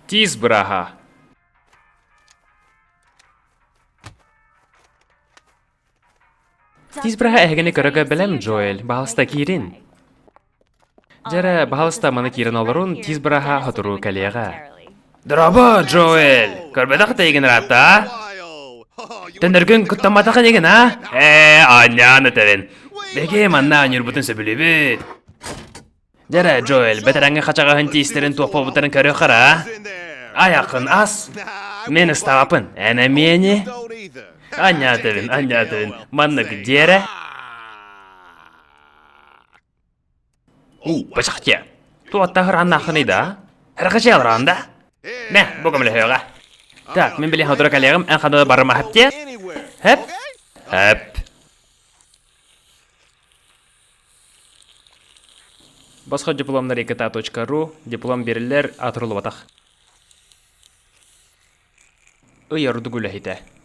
Тиис бырааһа. Тиис бырааһа эһигини көрөгө бэлэм, Джоэль. Баһалыста киирин. Дьэрэ, баһалыста маны киирэн олорун, тиис бырааһа сотору кэлиэҕэ. Дорообо, Джоэль! Көрбөтөх тэйигин ыраатта, а? Төннөргүн куттамматах инигин, а? Ээ, оонньоон этэбин. Биһиги манна оонньуурбутун сөбүлүүбүт. Дьэрэ, Джоэль, бэтэрэҥҥэ хачаҕаһын тиистэрин туох буолбуттарын көрүөххэ эрэ, а? Айаххын ас! Мин ыстаапын, эн эмиэни? Анньаатыбын, анньаатыбын, маннык диэрэ. У, бачахтия. Туоттаһыр аннаахыный да? Эрҕачыалраан да? Мэ, бу көмөлөһүөҕэ. Так, мин билиэн хотура кэлиэҕим, эн ханна да барымаһап диэ. Хэп? Хэп. Босхо дипломнар икта.ру диплом бериллэр атырылыбатах. Ый ордук үлэһитэ.